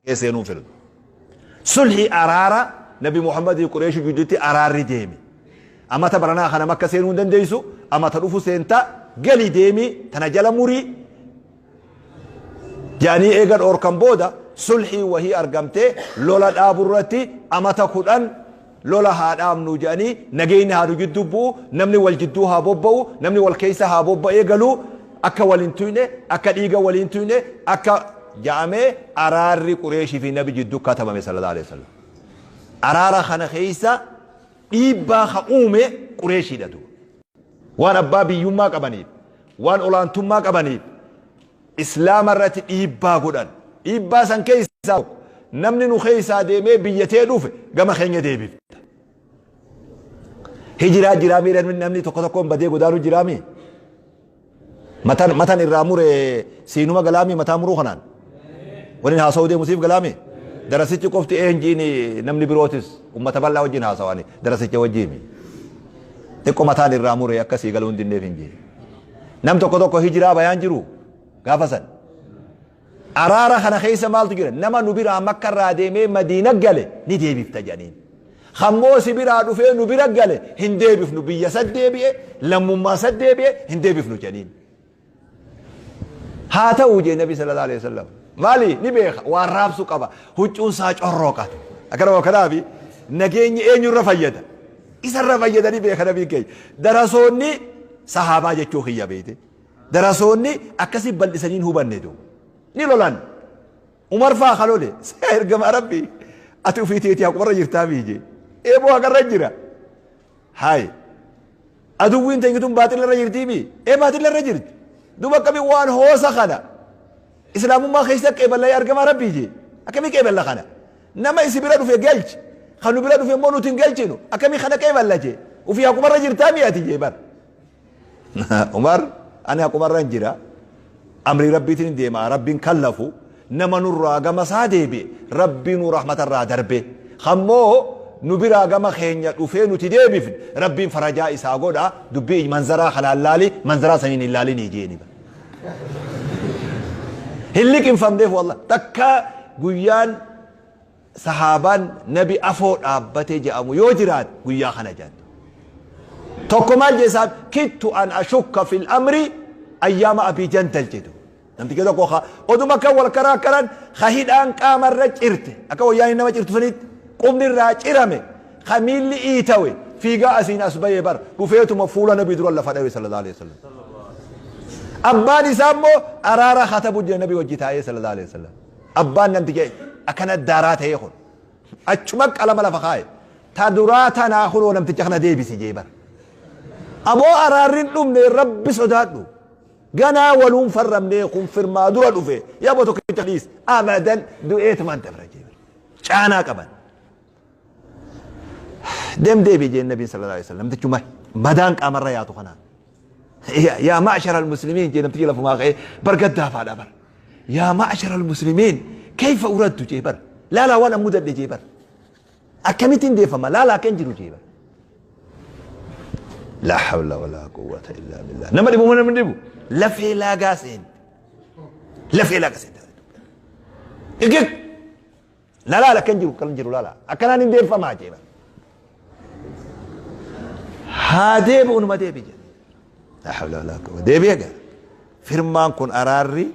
Keessa seenuu hin fedhu. Sulhii araara Nabi Muhammadii Qureeshii gidduutti araarri deeme. Amata baranaa kana Makka seenuu hin dandeessu, amata dhufu seenta, gali deemi, tana jala murii jedhanii eega dhoorkan booda sulhii wahii argamtee lola dhaabu irratti amata 10 lola haa dhaabnu jedhanii nageenyi haa nu jidduu bu'u, namni wal jidduu haa bobba'u, namni wal keessa haa bobba'ee galu, akka wal hin tuyne, akka dhiiga walii hin tuyne, akka ja'amee araarri Qureeshii fi Nabi jidduu katabame sallallahu alaihi wasallam. Araara kana keessa dhiibbaa ka uume Qureeshiidha duuba. Waan abbaa biyyummaa qabaniif, waan olaantummaa qabaniif Islaama irratti dhiibbaa godhan. Dhiibbaa san keessaa tokko namni nu keessaa deemee biyya tee dhufe gama keenya deebifta. Hijiraa jiraa miira namni tokko tokkoon badee godaanuu jiraa mii? Matan matan irraa mure siinuma galaamii mataa muruu kanaan. Waliin haasa'uu deemu siif galaamii? Darasichi qofti eenjiin namni birootis ummata bal'aa wajjin haasawani darasicha wajjiimi. Xiqqoo mataan irraa mure akka sii galuu hin dinneef hin jee. Nam tokko tokko hijiraa bayaan jiru gaafa san. Araara kana keessa maaltu jira? Nama nu biraa Makka irraa deemee Madiina gale ni deebifta jedhaniin. Kammoo si biraa dhufee nu bira gale hin deebifnu biyya isa deebi'e lammummaa isa deebi'e hin deebifnu jedhaniin. Haa ta'u jee Nabi sallallahu alaihi wasallam. Maali ni beeka waan raabsu qaba huccuun isaa corrooqata. Akkanuma kanaafi nageenyi eenyurra fayyada? Isarra fayyada ni beeka nabiin keenya. Darasoonni sahaabaa jechuu kiyya beeyte. Darasoonni akkasi bal'isanii hin hubanne duuba. Ni lolan. Umar faa ka lole. Yaa ergamaa Rabbii ati ufii teetii haqumarra jirtaa mii jee. Eeboo haqarra jira. Haay. Aduwwiin teenya tun baaxila irra jirtii mii? Ee baaxila irra jirti. Duuba akkamii waan hoosa kana Islaamummaa keessa qeeballa yaa ergamaa Rabbii jee. Akkamii qeeballa kana? Nama isi bira dhufe galchi. Kan nu bira dhufe immoo nuti hin galchinu. Akkamii kana qeeballa jee. Ufii haqumarra jirtaa mii ati jee bar. Umar ani haqumarran jira. Amrii Rabbiitiin deema. Rabbiin kallafu. Nama nurraa gama isaa deebi'e Rabbiinuu rahmatarraa darbe. Kammoo nu biraa gama keenya dhufee nuti deebifne Rabbiin farajaa isaa godha. Dubbii manzaraa kanaan laali manzaraa saniin hin laalinii jeeni. Hin liqimfamneef wallah. Takka guyyaan sahaabaan nabi afoo dhaabbate jedhamu yoo jiraate guyyaa kana jedhan. Tokko maal jee isaan kittu an ashukka fil amri ayyaama abii jandal jedhu. Namtichi tokko ka oduma kan wal karaa karan ka hidhaan qaamarra cirte akka wayyaan nama cirtu sanitti qubni irraa cirame ka miilli iitawe fiigaa asiin as bahee bar dhufeetuma fuula nabii dura lafa dhawe sallallahu alaihi wasallam. Abbaan isaa immoo araara katabu jira nabii wajji taa'ee sallallahu alaihi wasallam. Abbaan namticha akkana daaraa ta'ee kun achuma qalama lafa kaaye. Ta duraa tanaa kunoo namticha kana deebisi jee bar. Aboo araarri hin dhumne rabbi sodaadhu. Ganaa waluun farramnee kun firmaa dura dhufe yaboo tokkicha dhiis abadan du'eetumaan dabra jee bar. Caanaa qaban. Deem deebi jeen nabiin sallallahu alaihi wasallam namtichuma madaan qaamarra yaatu kanaan. Yaa ma'shara al-muslimiin jee namtichi lafumaa ka'ee bar gaddaafaadha bar. Yaa ma'shara al-muslimiin kayfa uraddu jee bar. Laalaa waan an mudadhe jee bar. Akkamittiin deeffama laalaa akkan jiru jee bar. Laa hawla walaa quwwata illaa billah. Nama dhibu moo nama dhibu? Lafee laagaa seente. Lafee laagaa seente. Igig. Na laala akkan jiru akkan jiru laala. Akkanaan hin deeffamaa jee bar. Haa deebi'u numa deebi jedhe. Laa hawla walaa quwwata. Deebi'e gaa. Firmaan kun araarri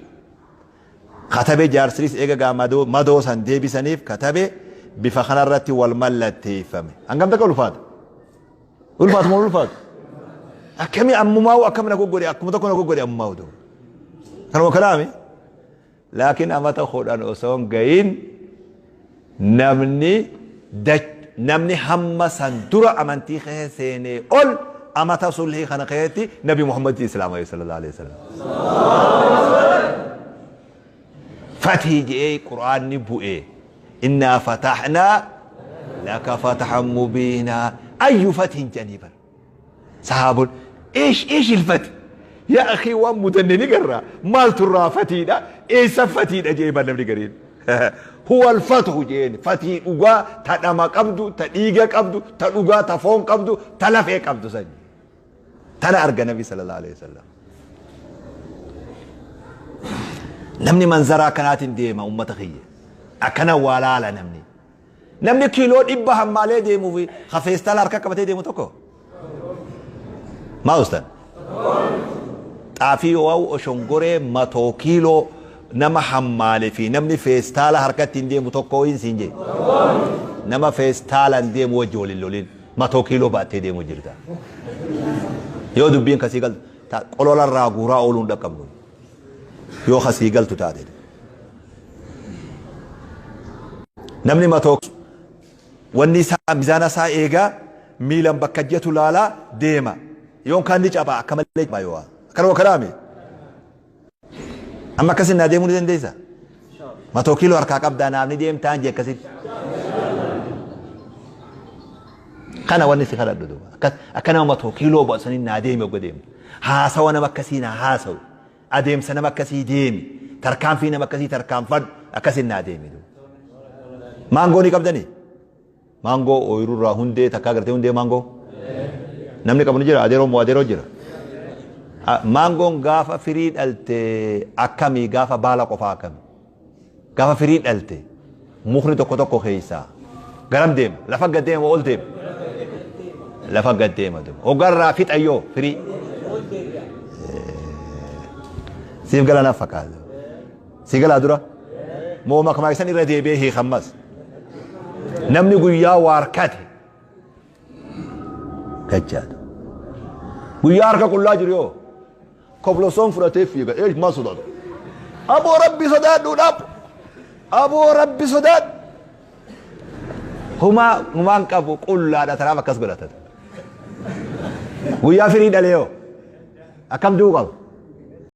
katabe jaarsilis eega gaa madoo, madoo san deebisaniif katabe bifa kanarratti wal mallatteeffame. Hangam takka ulfaata? Ulfaatu moo ulfaatu? Akkami ammumaa'u akkam na goggodhe akkuma tokko na goggodhe ammumaa'u ta'u. Kanuma kanaami. Laakiin amata 10 osoo hin gahin namni namni hamma san dura amantii keessa seenee ol amata sulhii kana keessatti Nabi Muhammad Islaama sallallahu alaihi wasallam. Fathii je'ee Qur'aanni bu'e. Innaa fatahnaa laka fatahan mubiinaa. Ayyu fathin jedhanii bara. Sahaabon ish ish ilfati yaa akhii waan mudanne ni garra maaltu irraa fatiidha eessa fatiidha jee bar namni gariin huwa alfathu jeen fatii dhugaa ta dhama qabdu ta dhiiga qabdu ta dhugaa ta foon qabdu ta lafee qabdu san tana arga nabi sallallahu alaihi wasallam namni manzaraa kanaatiin deema ummata kiyya. Akkana waa laala namni. Namni kiiloo 100 hammaalee deemuu fi ka feestaala harka qabatee deemu tokko. Maa ustan? Xaafii yoo oshongoree matoo kiiloo nama hammaale fi namni feestaala harka ittiin deemu tokko hin siin jee. Nama feestaalaan deemu wajji waliin lolin matoo kiiloo baattee deemu jirta. Yoo dubbiin kasii galtu qololarraa guuraa ooluun dhaqqabnu. Yoo kasii galtu taate. Namni matoo wanni isaa mizaana isaa eegaa miilan bakka jettu laalaa deema. Yoon kaan ni cabaa akka malee cabaa yoo akkanuma kanaami. Amma akkasin naa deemuu ni dandeessa? Matoo kiiloo harkaa qabdaa naaf ni deemtaan jee akkasitti. Kana wanni si kadhadhu duuba. Akkas akka nama matoo kiiloo ba'asanii naa deemi ogga deemtu. Haasawa nama akkasii naa haasawu. Adeemsa nama akkasii deemi. Tarkaanfii nama akkasii tarkaanfadhu. Akkasin naa deemi duuba. Maangoo ni qabdanii? Maangoo ooyiruu irraa hundee takkaa gartee hundee maangoo? Namni qabu ni jira adeeroo moo adeeroo jira? Maangoon gaafa firii dhalte akkamii gaafa baala qofaa akkami? Gaafa firii dhalte mukni tokko tokko keessaa garam deema? Lafa gad deema moo ol deema? Lafa gad deema duuba. Hoggarraa fixayyoo firii. Siif gala naaf fakkaata. Si galaa dura? Moo makmaaksan irra deebi'ee hiikammas? Namni guyyaa waarkate gachaadha. Guyyaa harka qullaa jiru yoo koblosoon fudhatee fiiga eesh maal sodaatu? Aboo rabbi sodaadhu dhaab! Aboo rabbi sodaadhu! Humaa humaan qabu qullaadha tanaaf akkas godhata. Guyyaa firii dhalee yoo akkam du'uu qaba?